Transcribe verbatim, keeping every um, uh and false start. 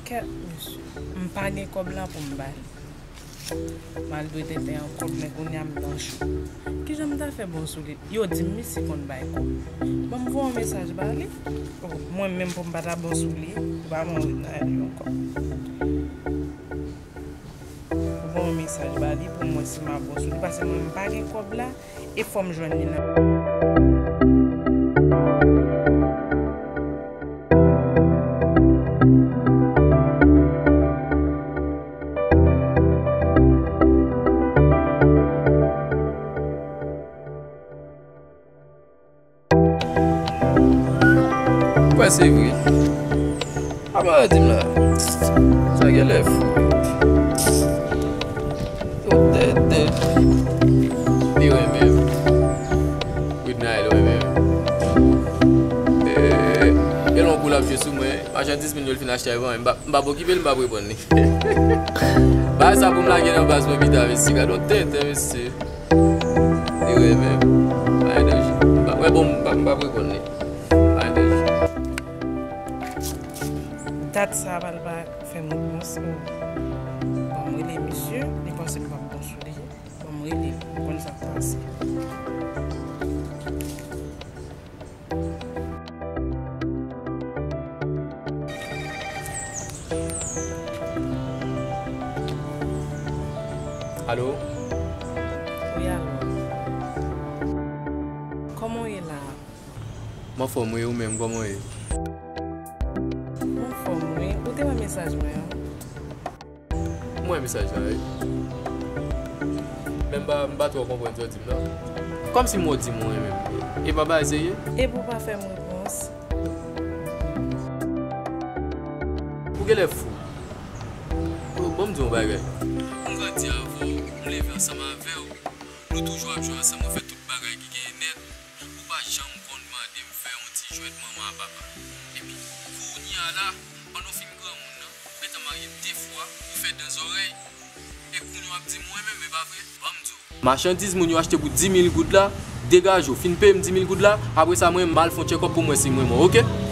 Kèt, mesye. M pa gen kòb la pou m ba li. M al dwe tenten an kòb, men kounye a m nan cho. Kijan m ta fè bon sou li? Yo di m misye konn bay kòb. Ban m voye yon mesaj ba li. Oh, mwen menm pou m pa ta bon sou li, li pa ban m rit nan li ankò. Voye yon mesaj ba li pou m wè si m a bon sou li, paske mwen m pa gen kòb la, e fò m jwenn li nan. Kwè se vre. Apa yo di m la? Sa genlè fou. Yo tèt tèt. Li renmen m. Good night, li renmen m. Eh, gen lè yon kou l ap jwe sou mwen. Machandiz moun yo l fin achte a yo ban mwen. M pa, m p ap okipe l, m p ap reponn li. Bagay sa pou m lage nan baz mwen pita, mesye. Gade yon tenten, mesye. Li renmen m. Pa gen danje. M pa, wè, bon, m pa, m p ap reponn li. Pa gen danje. Dat sa a pral pa fè m repons. Bon, m rele misye, li panse m p ap bon sou li. Bon, m rele l, m konn sa k pase. Alo? Wi, alo. Kòman w ye la a? M anfòm, wi, ou menm, kòman w ye? M anfòm, wi. Ou te wè mesaj mwen an? M wè mesaj la, wi. Men m pa, m pa twò konprann sa w di m nan. Kòmsi m wè w di m ou renmen m. E pa bagay serye? Epi w pa fè m repons. Ou genlè fou. Bon, ban m di w yon bagay. M grandi avè w, m leve ansanm avè w. Nou toujou ap jwe ansanm, nou fè tout bagay ki genyen nèt. Ou pa janm konn mande m fè yon ti jwèt manman a papa. Epi, kounye a la, pandan w fin granmoun nan, ou gentan marye de fwa, ou fè dan zòrèy, e kounye a w ap di m ou renmen m, e pa vre? Ban m di w. Machandiz moun yo achte pou dis mil goud la, degaje w, fin peye m dis mil goud la, apre sa mwen, m al fè yon tchèkòp pou m wè si m renmen w, oke?